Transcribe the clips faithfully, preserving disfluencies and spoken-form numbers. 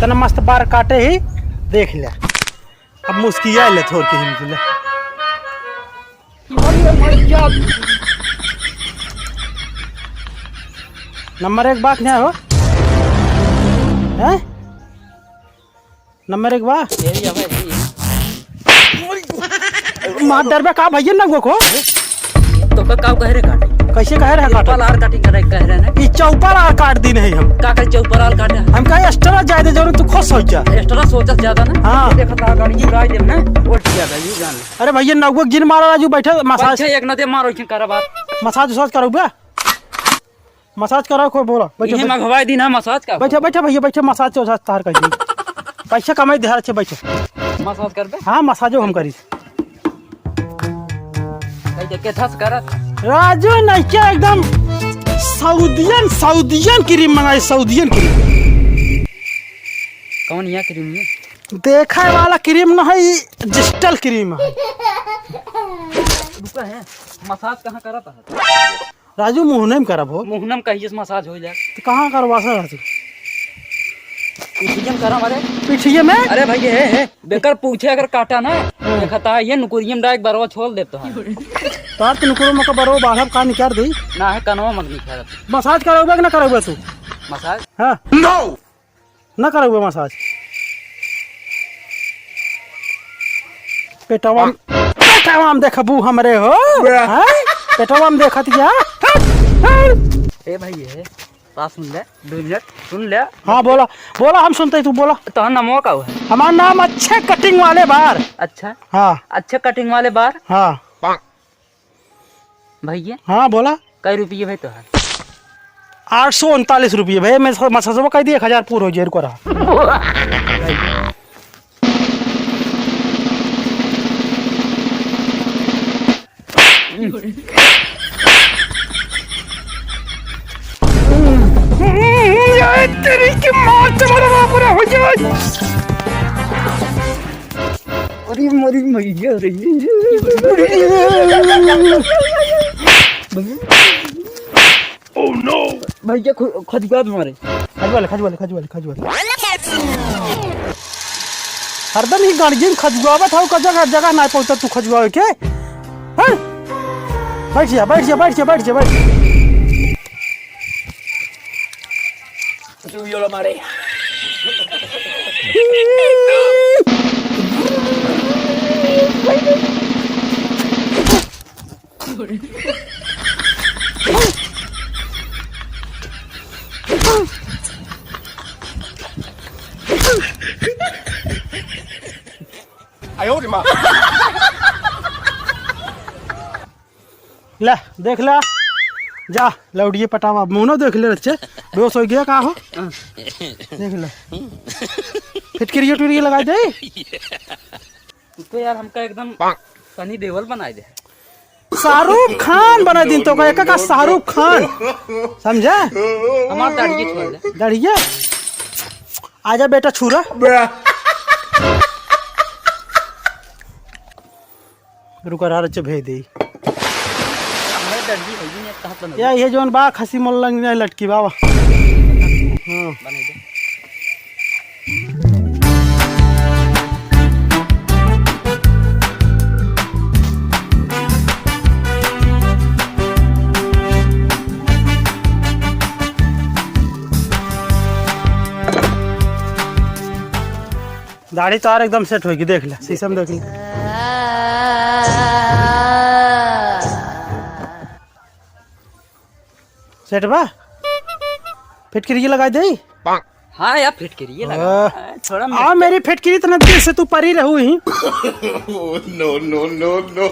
इतना मस्त बार काटे ही, देख ले। अब मुस्किया ले थोर के हिमकुले। अरे भैया, नंबर एक बात ना हो, हैं? नंबर एक बा। यही है भाई। मार डरबे का भैया नगुआ को? तो का, का कह रहे काटे? कैसे कह रहे काटे? चौपर आर काटे कह रहे, कह रहे ना। ई चौपर आर काट दी नहीं हम। का करे चौपर आर काटे? हम कहे extra जाए दे जरूर तू खुश हो जा। Extra सोचत ज्यादा ना। हाँ। ये देखा था गाड़ी उड़ाई देम ना। उठ ज्यादा यू जान ले। अरे भैया नगुआ जिन मारा राजू बैठे मसाज। अच्छा एक ना दे मारो इसे करा बात। मसाज उसाज करो बे। मसाज कराओ, कोई बोला, बैठो, इहे बैठो। मँगवाई दी ना मसाज का। बैठो, बैठो भैया, बैठो, मसाज से उसाज तार कर दी। पैसा कमाई दे, अच्छे बैठो। मसाज करबे? हाँ, मसाजो हम करी। कह दे, के धस करत। राजू, नहीं क्या एकदम Saudian, Saudian cream मँगाई, Saudian cream। कौन यह cream है? देखे वाला cream न है, ई digital cream है। रुका है, मसाज कहाँ करत है? राजू, मुँहने में करब हो। मुँहने में कहिए से मसाज हो जाए। तो कहाँ करवा सा राजू? पीठिए में करब, अरे। पीठिए में? अरे भाई, हे, हे, बेकर पूछे अगर काटा ना, हाँ। देखता है, ये नुकुरियम डाइक बरवा छोल देता है। तार तो नुकुरो मका बरवा बाढ़ब का निकार दी? ना है, कनवा मत निकार। मसाज करौबे कि ना करौबे तू? मसाज? हाँ। No! ना करौबे मसाज। पेटवा में, पेटवा में देखबू हमरे हो। हैं? पेटवा में देखत क्या? ए भाई, ये बात सुन ले, दो मिनट सुन ले। हाँ, बोला, बोला, हम सुनते, तू बोला। तोहर नामवा का हुआ है? हमार नाम अच्छे cutting वाले बार। अच्छा। हाँ। अच्छे cutting वाले बार? हाँ। भैया। हाँ, बोला। कै रुपये भाई तोहार? आठ सौ उनतालीस रुपये भाई, मैं मसजवा कह दिए, एक हजार पूर हो जाए, रुको रहा। ये तेरी की माँ, तुम्हारा बाप रे हो जाए। अरे मोरी मैया रे। Oh no! भैया खु-, खजुआ भी मारे। खजुआ ले, खजुआ ले, खजुआ ले, खजुआ ले। हरदम ही गाड़ियन खजुआवत हौ, का जगह, जगह ना पहुँचत तू खजुआवे के। हैं? बैठ जा, बैठ जा, बैठ जा, बैठ जा, बैठ जा। तू योला मारे। आयो रे माँ। ले, देख ले। जा, लौड़िए पटावा। मुँह न देख ले, अच्छे। बेहोश हो गया का हो? देख ले। फिटकिरिया टुरिया लगाई दे। तू तो यार हमका एकदम सनी देओल बनाई दे। शाहरुख खान बनाई दिन तो का, एका का शाहरुख खान। समझा? हमार दाढ़ी छोड़ दे। दाढ़िया? आजा बेटा छुरा। रुका रहा, रच्चे भेज दे। हमारे दर्जी है ही नहीं, कहाँ पर या ये जोन बा खसी मोल्लंग नहीं लटकी बाबा। हाँ। बने दे। दाढ़ी तोहार एकदम सेट होगी, देख ले, शीशा में देख ले। सेट बा? फिटकिरी लगाई दे? हाँ यार, फिटकिरी लगा। हाँ। थोड़ा आ, मेरी फिटकिरी इतना देर से तू परी रहू ही। Oh, no, no, no, no।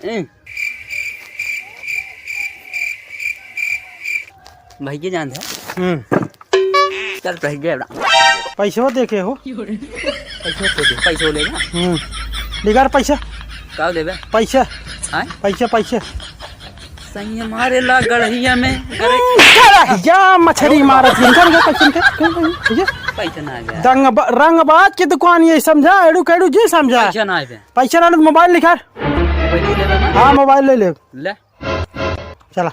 ए। भैया जान है। हम्म। चल, भैया बड़ा। पैसवा दे के हो। पैसवा दे दे। पैसवा ले ना। हम्म। निकाल पैसा। का लेबे? पैसा। आय? पैसा, पैसा। सैया मारे ला गड़हिया में। गड़हिया मछरी मारत। इनका, इनका पैसा, इनका, इनका, इनका। पैसा ना आ गया। रंग बा-, रंगबाज की दुकान ये समझा, एड़ू केड़ू जी समझा। पैसा ना आवे। पैसा ना, मोबाइल निकाल। मोबाइल हाँ, मोबाइल ले ले। ले। चला।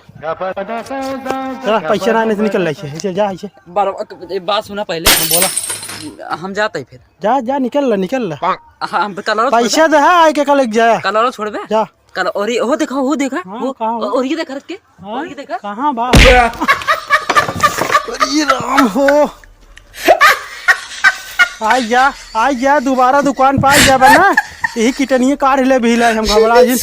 चला, पैसा ना, नहीं तो निकल ले, ऐसे, ऐसे जा, ऐसे। बार-, ए, बात सुना पहले। हाँ, बोला। हम जाते हैं फिर। जा, जा, निकल ले, निकल ले। हाँ, हम कलर पैसा दे, हाँ, आए के कल एक जाए। कलर छोड़बे? जा। कल, और ये, वो देखा, वो देखा, हाँ, वो, कहाँ हो? और ये देखा, रख के, हाँ, और ये देखा। कहाँ बा? अरे राम हो। आई जा, आई जा, दोबारा दुकान पे आई जा बना। यही किटनिये काढ़ ले भी लाई हम घबरा जिन।